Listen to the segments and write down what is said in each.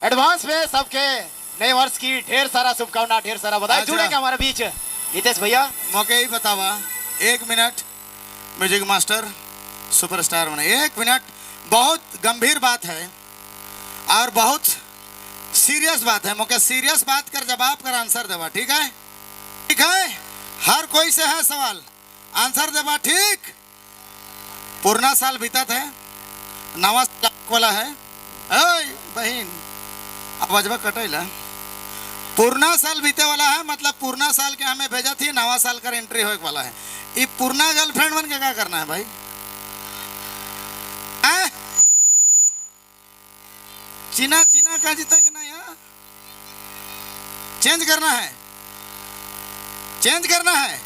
एडवांस में सबके नए वर्ष की ढेर सारा शुभकामना, ढेर सारा बधाई। अच्छा। जुड़ेंगे हमारे बीच नितेश भैया। मौके ही बतावा, एक मिनट, म्यूजिक मास्टर सुपरस्टार बने, एक मिनट। बहुत गंभीर बात है और बहुत सीरियस बात है। मौके सीरियस बात कर जवाब कर आंसर देवा, ठीक है? ठीक है, हर कोई से है सवाल, आंसर देवा, ठीक? पुराना साल बीता है, नवा साल वाला है। ओए बहन आवाजवा कटैला। पुरना साल बीते वाला है, मतलब पुरना साल के हमें भेजा थी, नवा साल का एंट्री होने वाला है। ये पुरना गर्लफ्रेंड बन के क्या करना है भाई? आ? चीना चीना का जीता कि नहीं? हाँ? चेंज करना है, चेंज करना है।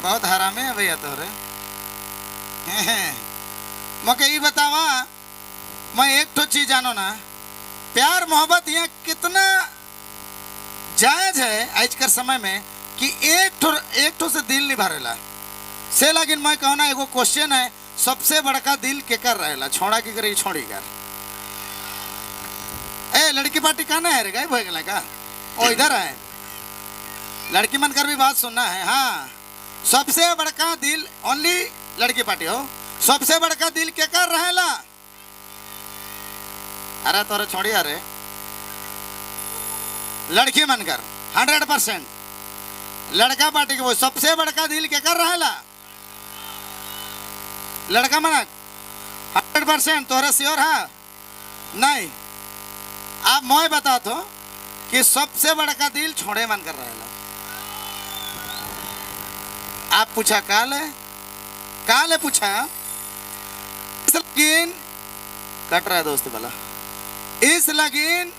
बहुत हरामे है भैया तोहरे। मके ये बतावा, मैं एक तो चीज जानो ना, प्यार मोहब्बत यहाँ कितना जायज है आज के समय में कि एक ठो से दिल नहीं भरेला। से लेकिन मैं कहूँ ना, एगो क्वेश्चन है, सबसे बड़का दिल के कर रहेला, छोड़ा के करे छोड़ी कर? ए लड़की पार्टी कहाँ है रे, गायब हो गया का? ओ इधर है, लड़की मन कर भी बात सुनना है। हाँ, सबसे बड़का दिल ओनली लड़की पार्टी हो, सबसे बड़का दिल के कर रहेला? अरे तोरे छोड़ी, अरे लड़की मन कर 100%। लड़का पार्टी के वो सबसे बड़का दिल के कर रहेला? लड़का मना 100%। तोरे श्योर है? नहीं, आप मैं बता तो कि सबसे बड़का दिल छोड़े मन कर रहेला। आप पूछा काल है, काल है पूछा, इस लगिन कट रहा है दोस्त वाला, इस लगिन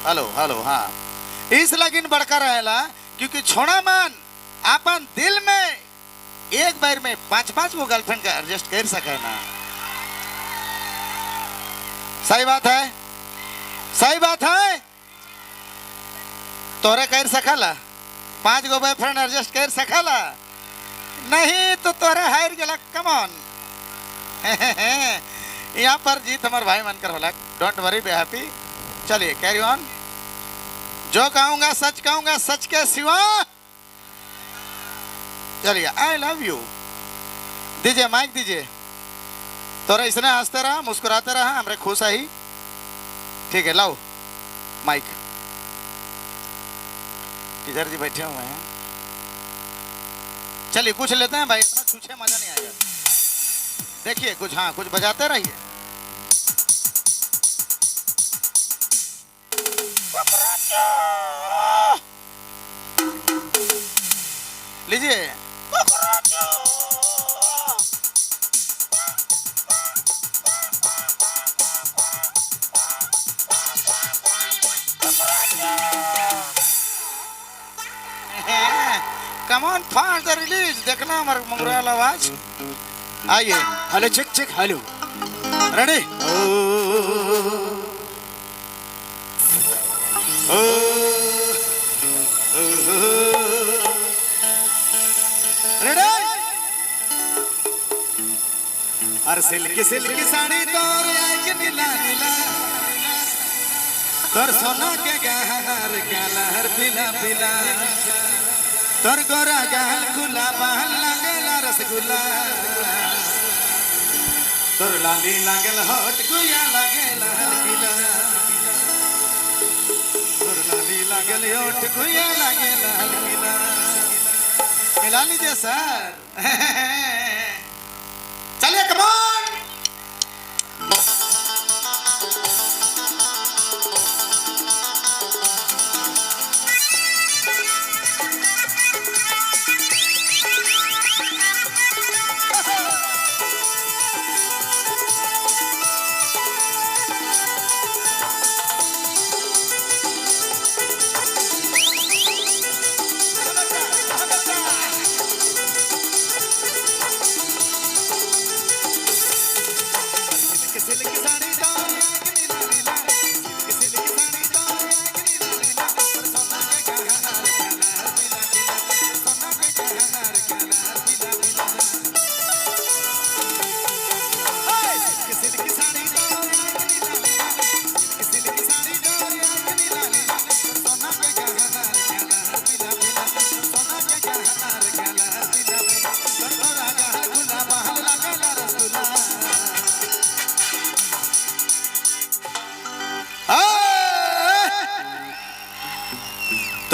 हेलो हेलो, हाँ इस लगिन बड़का रहेला क्योंकि छोड़ा मन अपन दिल में एक बार में 5-5 वो गर्लफ्रेंड का एडजस्ट कर सके ना। सही बात है, सही बात है। तोरे कर सकला 5 गो बॉयफ्रेंड एडजस्ट कर सकला? नहीं तो तोरे हार गेला। कम ऑन, यहाँ पर जीत हमारे भाई मन कर होला। Don't worry, be happy. चलिए कैरी ऑन। जो कहूंगा सच कहूंगा, सच के सिवा। चलिए I love you दीजिए, माइक दीजिए। तोरे इसने हंसते रहा, मुस्कुराते रहा, हमरे खुश आई। ठीक है, लाओ माइक। टीचर जी बैठे हुए हैं। चलिए कुछ लेते हैं भाई, इतना छूछे मजा नहीं आएगा। देखिए कुछ, हाँ कुछ बजाते रहिए। लीजिए। Come on fast the release. देखना हमारे मंगराल आवाज। आइए। Hello check check, hello ready. Ready. और सिल्की सिल्की साड़ी तोर आके नीला नीला, तोर सोना के गहना रे काला पीला पीला, तोर गोरा गाल खुला बहल लागेला रसगुल्ला, तोर लाली लागल होट गुया लागेला हलकिला, तोर लाली लागल होट गुया लागेला हलकिला। मिला लीजिए सर। चलिए कमान।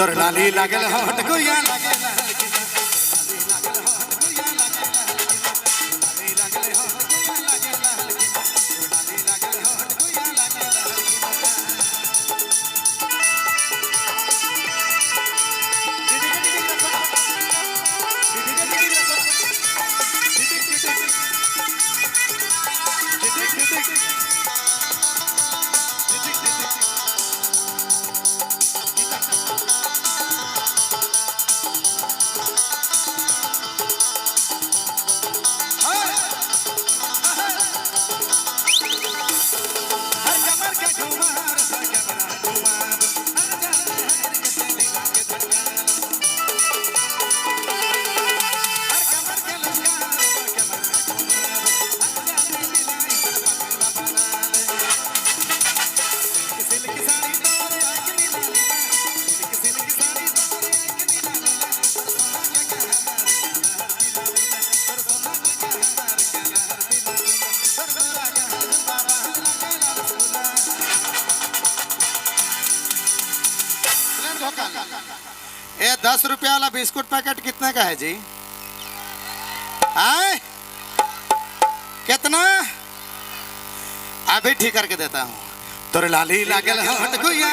तोर लाली लागल होठ गुइया लागे। ये 10 रुपया वाला बिस्कुट पैकेट कितने का है जी? आए कितना? अभी ठीक करके देता हूँ। तोर लाली लागल होठ गुइया।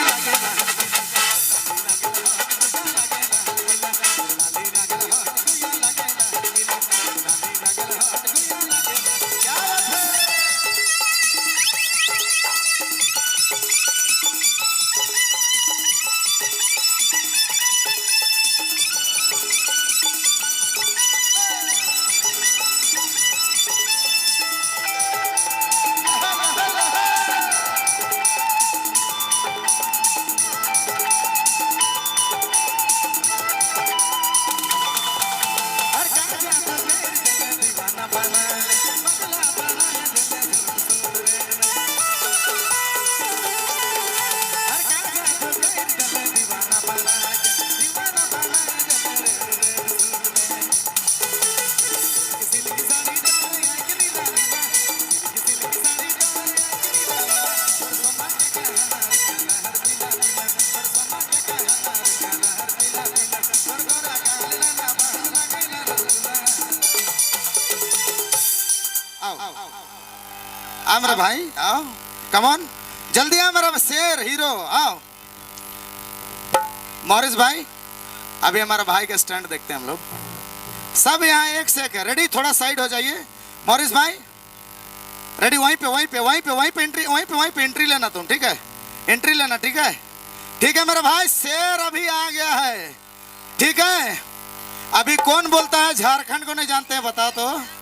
आओ आओ मेरा भाई, आओ, कमॉन जल्दी आओ मेरा शेर हीरो, आओ मॉरिस भाई। अभी हमारा भाई का स्टैंड देखते हैं हम लोग। सब यहाँ एक से एक है। रेडी, थोड़ा साइड हो जाइए मॉरिस भाई। रेडी, वहीं पे वहीं पे वहीं पे वहीं पे एंट्री, वहीं पे वहीं पे एंट्री लेना तुम, ठीक है? एंट्री लेना, ठीक है? ठीक है मेरा भाई, शेर अभी आ गया है, ठीक है? अभी कौन बोलता है झारखंड को नहीं जानते हैं, बताओ तो।